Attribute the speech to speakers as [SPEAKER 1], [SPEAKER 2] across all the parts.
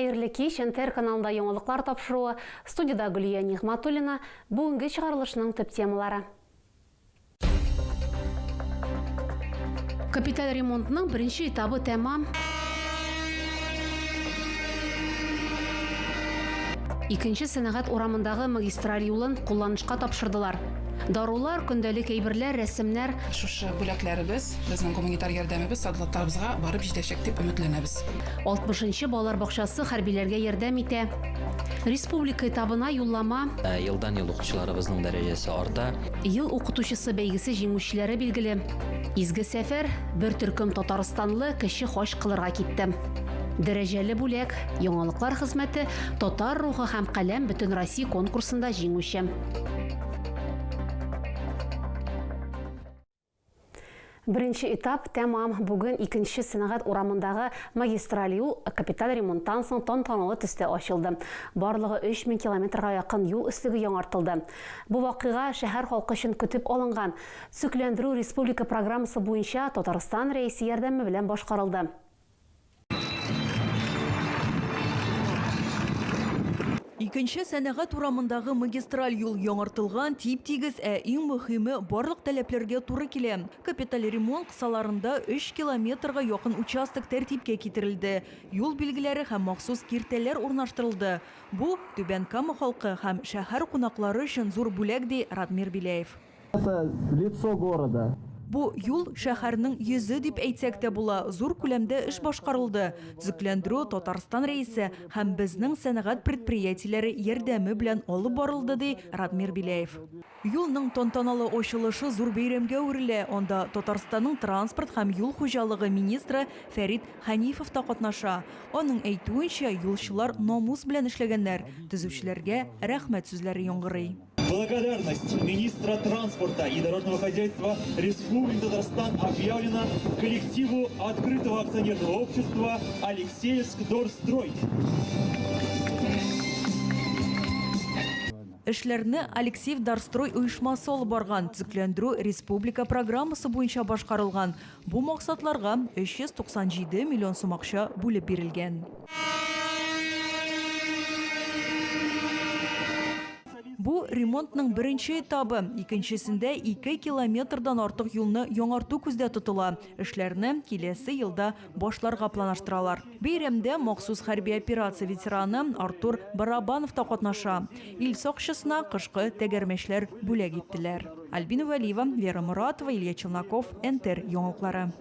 [SPEAKER 1] Хәерле кич, НТР каналында яңалыклар тапшыруы. Студиядә Гөлия Нигъматуллина. Бүгенге чыгарылышның төп темалары. Капиталь ремонтның беренче этабы тәмам. Икенче сәнәгать урамындагы магистраль юлын кулланышка тапшырдылар. Дарулар, көндәлек әйберләр, рәсемнәр.
[SPEAKER 2] Шушы бүләкләребез, безнең гуманитар ярдәмебез солдатларыбызга барып җитәчәк дип өметләнәбез.
[SPEAKER 1] 60 нчы балалар бакчасы хәрбиләргә ярдәм итә. Республика этабына юллама.
[SPEAKER 3] Елдан-ел укытучыларыбызның дәрәҗәсе арта.
[SPEAKER 1] Ел укытучысы бәйгесе җиңүчеләре билгеле. Изге сәфәр, бер төркем татарстанлы кече хаҗ кылырга китте. Дәрәҗәле бүләк, Яңалыклар хезмәте Татар рухы һәм каләм Бөтенроссия конкурсында җиңүче. Беренче этап тәмам. Бүген икенче сәнәгать урамындагы магистраль юл капиталь ремонттан соң тантаналы төстә ачылды. Барлыгы 3000 километрга якын юл өслеге яңартылды. Бу вакыйга шәһәр халкы өчен көтеп алынган Төзекләндерү республика программасы буенча Татарстан Рәисе ярдәме белән башкарылды.
[SPEAKER 4] Икенче сәнәгать урамындагы магистраль юл яңартылган, тип-тигез, ә иң мөһиме, барлык таләпләргә туры килә. Капиталь ремонт кысаларында өч километрга якын участок тәртипкә китерелде, юл билгеләре һәм махсус киртәләр урнаштырылды. Бу, Түбән Кама халкы һәм шәһәр кунаклары өчен зур бүләк, ди Радмир Беляев.
[SPEAKER 5] Это лицо города.
[SPEAKER 4] Бу юл, шәһәрнең йөзе дип әйтсәк тә була. Зур күләмдә эш башкарылды. Төзекләндерү Татарстан Рәисе һәм безнең сәнәгать предприятиеләре ярдәме белән алып барылды, ди Радмир Беляев. Юлның тантаналы ачылышы зур бәйрәмгә әверелә. Анда Татарстанның транспорт һәм юл хуҗалыгы министры Фәрит Хәнифов та катнаша. Аның әйтүенчә, юлчылар намус белән эшләгәннәр, төзүчеләргә рәхмәт сүзләре яңгырый.
[SPEAKER 6] Благодарность министра транспорта и дорожного хозяйства Республики Татарстан объявлена коллективу открытого акционерного общества Алексеевск-Дорстрой.
[SPEAKER 4] Эшләрне Алексеевдорстрой оешмасы алып барган, төзекләндерү республика программасы буенча башкарылган. Бу максатларга 397 миллион сум акча бүлеп бирелгән. Бу, ремонтның беренче этабы. Икенчесендә ике километрдан артык юлны яңарту күздә тотыла. Эшләрне киләсе елда башларга планлаштыралар. Бәйрәмдә махсус хәрби операция ветераны Артур Барабанов та катнаша. Ил сакчысына кышкы тәгәрмәчләр бүләк иттеләр. Альбина Вәлиева, Вера Моратова, Илья Челноков, НТР яңалыклары.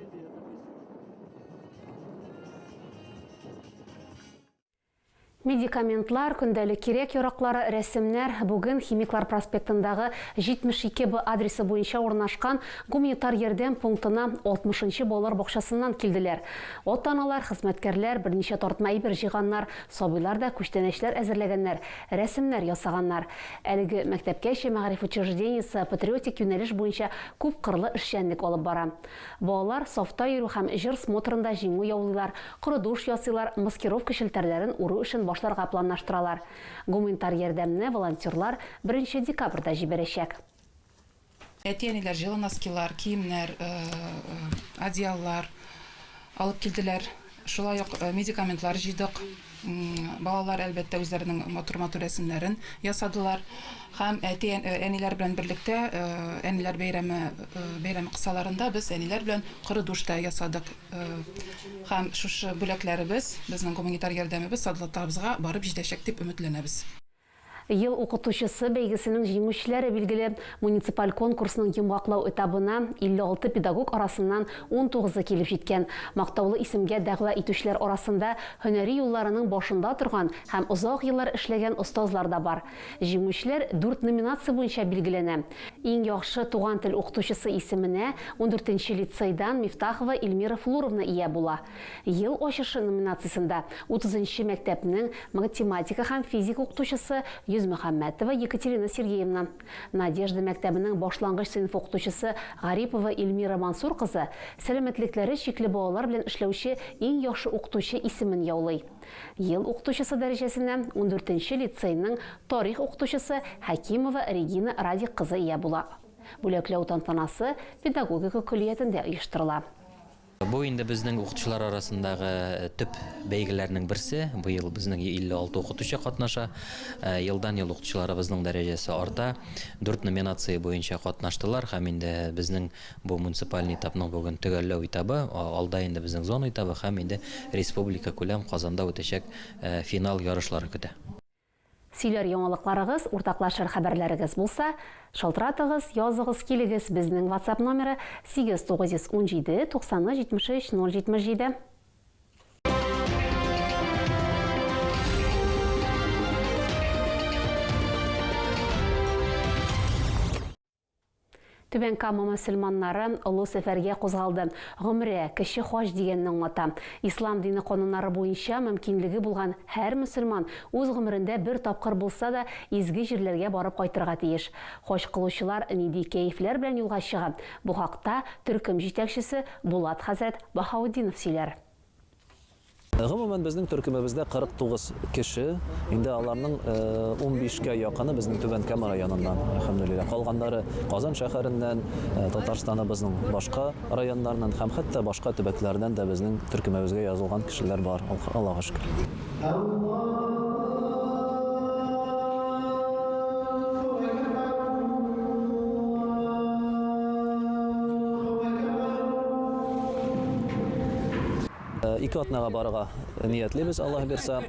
[SPEAKER 1] Медикаментлар, көндәлек кирәк-яраклары, рәсемнәр бүген Химиклар проспектындагы 72 Б адресы буенча урнашкан гуманитар ярдәм пунктына 60 нчы балалар бакчасыннан килделәр. Ата-аналар, хезмәткәрләр берничә тартма әйбер җыйганнар, сабыйлар да күчтәнәчләр әзерләгәннәр, рәсемнәр ясаганнар. Әлеге мәктәпкәчә мәгариф учреждениесе патриотик юнәлеш буенча күпкырлы эшчәнлек алып бара. Балалар сафта йөрү һәм җыр смотрында җиңү яулыйлар, коры душ ясыйлар, маскировка челтәрләрен үрү эшен башларга планлаштыралар. Гуманитар ярдәмне волонтерлар беренче декабрьдә җибәрәчәк.
[SPEAKER 2] Әти-әниләр җылы носкилар, киемнәр, одеяллар алып килделәр. Шулай ук медикаментлар җыйдык. Балалар, әлбәттә, үзләренең матур-матур рәсемнәрен ясадылар. Һәм әти, әниләр белән берлектә әниләр бәйрәме бәйрәме кысаларында без әниләр белән коры душ та ясадык. Һәм шушы бүләкләребез, безнең гуманитар ярдәмебез солдатларыбызга барып җитәчәк дип өметләнәбез.
[SPEAKER 1] Ел укытучысы бәйгесенең җиңүчеләре билгеле. Муниципаль конкурсның йомгаклау этабына 56 педагог арасыннан унтугызы килеп җиткән. Мактаулы исемгә дәгъва итүчеләр арасында һөнәри юлларының башында торган һәм озак еллар эшләгән остазлар да бар. Җиңүчеләр дүрт номинация буенча билгеләнә. Иң яхшы туган тел укытучысы исеменә ундүртенче лицейдан Мифтахова Эльмира Флуровна ия була. Ел ачышы номинациясендә утызынчы мәктәпнең математика һәм физика укытучысы Йөзмөхәммәтова Екатерина Сергеевна, Надежда мәктәбенең башлангыч сыйныф укытучысы Гарипова Эльмира Мансур кызы сәламәтлекләре чикле балалар белән эшләүче иң яхшы укытучы исемен яулый. Ел укытучысы дәрәҗәсенә ундүртенче лицейның тарих укытучысы Хәкимова Регина Радик кызы ия була. Бүләкләү тантанасы педагогика көллиятендә оештырыла.
[SPEAKER 3] Бу инде безнең укытучылар арасындагы төп бәйгеләрнең берсе. Быел безнең 56 укытучы катнаша. Елдан-ел укытучыларыбызның дәрәҗәсе арта. Дүрт номинация буенча катнаштылар һәм инде безнең бу муниципальный этапның бүген төгәлләү этабы, алда инде безнең зона этабы һәм инде республикакүләм Казанда үтәчәк финал ярышлары көтә.
[SPEAKER 1] Сөйләр яңалыкларыгыз, уртаклашыр хәбәрләрегез булса, шалтыратыгыз, языгыз, килегез, безнең WhatsApp номеры 8 917 93 73 077. Түбән Кама мөселманнары олы сәфәргә кузгалды. Гомрә, кече хаҗ дигәнне аңлата. Ислам дине кануннары буенча мөмкинлеге булган һәр мөселман үз гомерендә бер тапкыр булса да изге җирләргә барып кайтырга тиеш. Хаҗ кылучылар нинди кәефләр белән юлга чыга? Бу хакта төркем җитәкчесе Булат хәзрәт Баһаутдинов сөйләр.
[SPEAKER 7] Гомумән, безнең төркемебездә 49 кеше, инде аларның 15-кә якыны безнең Түбән Кама районыннан, әлхәмдүлилләһ. Калганнары Казан шәһәреннән, Татарстаныбызның башка районнарыннан һәм хәтта башка төбәкләрдән дә безнең төркемебезгә язылган кешеләр бар, Аллага шөкер. Ике атнага барырга ниятлибез, Аллаһ бирса.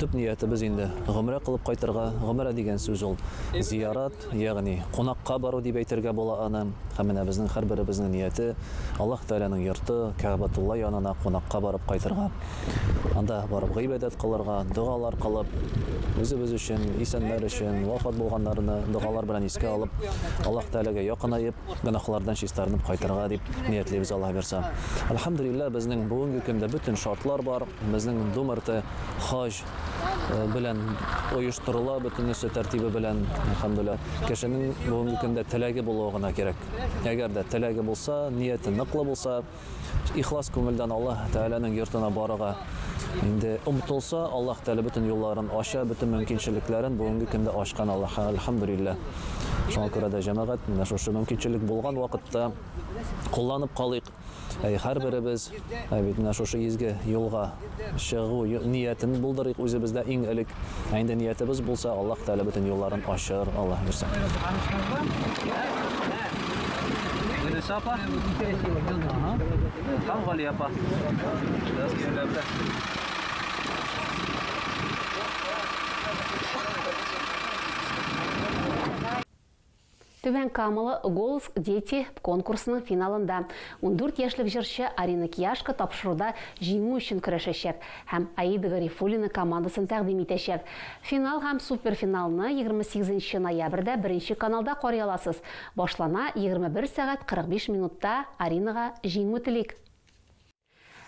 [SPEAKER 7] Төп ниятебез инде гомрә кылып кайтырга. Гомрә дигән сүз ул зиярат, ягъни кунакка бару дип әйтергә була аны. Һәм менә безнең һәрберебезнең нияте Аллаһ Тәгаләнең йорты, Кәгъбәтулла янына кунакка барып кайтырга. Анда барып гыйбадәт кылырга, догалар кылып, үзебез өчен, исәннәр өчен, вафат булганнарны догалар белән искә алып, Аллаһ Тәгаләгә якынаеп, гөнаһлардан чистарынып кайтырга дип ниятлибез, Аллаһ бирса. Әлхәмдүлилләһ, безнең бүгенге көндә бөтен шартлар бар. Безнең Думрт хаҗ белән оештырыла, бөтенесе тәртибе белән, әлхәмдүлилләһ. Кешенең бүгенге көндә теләге булуы гына кирәк. Әгәр дә теләге булса, нияте ныклы булса, Ихлас күңелдән Аллаһ Тәгаләнең йортына барырга инде омтылса, Аллаһ Тәгалә бөтен юлларын ача, бөтен мөмкинчелекләрен бүгенге көндә ачкан Аллаһ, әлхәмдүлилләһ. Шуңа күрә дә, җәмәгать, менә шушы мөмкинчелек булган вакытта кулланып калыйк. Әй, һәрберебез, ә бит менә шушы изге юлга чыгу ниятен булдырыйк үзебездә иң элек. Ә инде ниятебез булса, Аллаһ Тәгалә бөтен юлларын ачыр, Аллаһ бирсә.
[SPEAKER 8] Гөлүсә апа. Һәм Галия апа.
[SPEAKER 1] Түбән Камалы Голос дети конкурсының финалында 14 яшьлек җырчы Арина Кияшко тапшыруда җиңү өчен көрәшәчәк һәм Аида Гарифуллина командасын тәкъдим итәчәк. Финал һәм суперфиналны 28 ноябрьдә Беренче каналда карый аласыз. Башлана 21 сәгать 45 минутта. Аринага җиңү телик!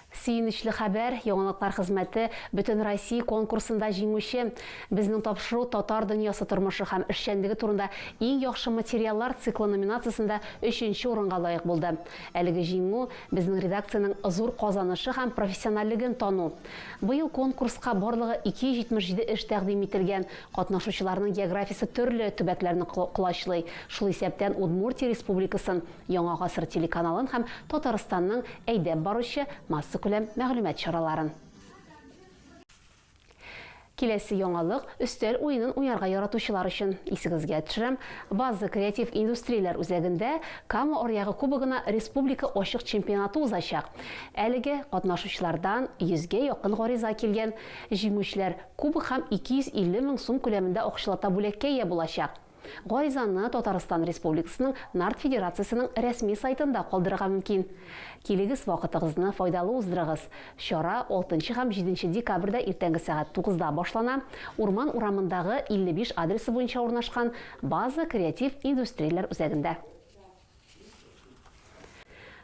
[SPEAKER 1] Сөенечле хәбәр, яңалыклар хезмәте Бөтенроссия конкурсында җиңүче. Безнең тапшыру Татар дөньясы тормышы һәм эшчәнлеге турында иң яхшы материаллар циклы номинациясендә өченче урынга лаек булды. Әлеге җиңү, безнең редакциянең зур казанышы һәм профессиональлеген тану. Быел конкурска барлыгы 277 эш тәкъдим ителгән. Катнашучыларның географиясе төрле төбәкләрне колачлый, шул исәптән Удмуртия Республикасын, Яңа гасыр телеканалын һәм Татарстанның әйдәп баручы массакүләм мәгълүмат чараларын. Киләсе яңалык өстәл уенын уйнарга яратучылар өчен. Исегезгә төшерәм, База креатив индустрияләр үзәгендә Кама аръягы кубогына республика ачык чемпионаты узачак. Әлегә катнашучылардан йөзгә якын гариза килгән. Җиңүчеләр кубок һәм 250 мең сум күләмендә акчалата бүләккә ия булачак. Гаризаны Татарстан Республикасының Нард Федерациясенең рәсми сайтында калдырырга мөмкин. Килегез, вакытыгызны файдалы уздырыгыз. Чара алтынчы һәм җиденче декабрьдә иртәнге сәгать тугызда башлана, Урман урамындагы 55 адресы буенча урнашкан База креатив индустрияләр үзәгендә.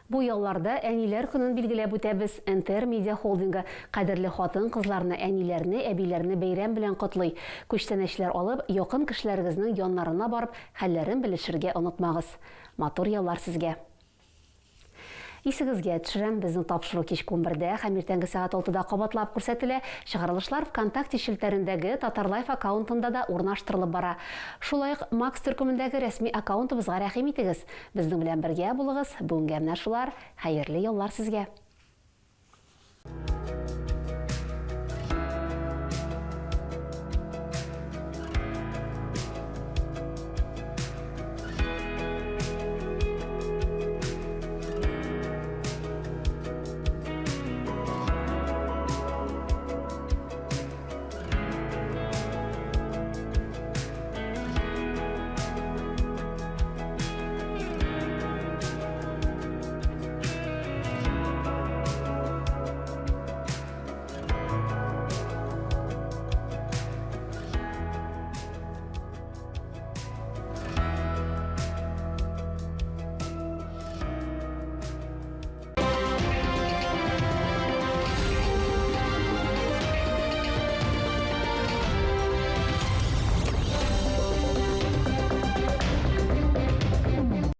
[SPEAKER 1] Бу ялларда Әниләр көнен билгеләп үтәбез. НТР Медиа холдингы кадерле хатын-кызларны, әниләрне, әбиләрне бәйрәм белән котлый. Күчтәнәчләр алып, якын кешеләрегезнең яннарына барып, хәлләрен белешергә онытмагыз. Матур яллар сезгә! Исегезгә төшерәм, безнең тапшыру кичке унбердә һәм иртәнге сәгать алтыда кабатлап күрсәтелә. Чыгарылышлар ВКонтакте челтәрендәге Татарлайф аккаунтында да урнаштырылып бара. Шулай ук Макс төркемендәге рәсми аккаунтыбызга рәхим итегез. Безнең белән бергә булыгыз. Бүгенгә менә шулар. Хәерле яллар сезгә!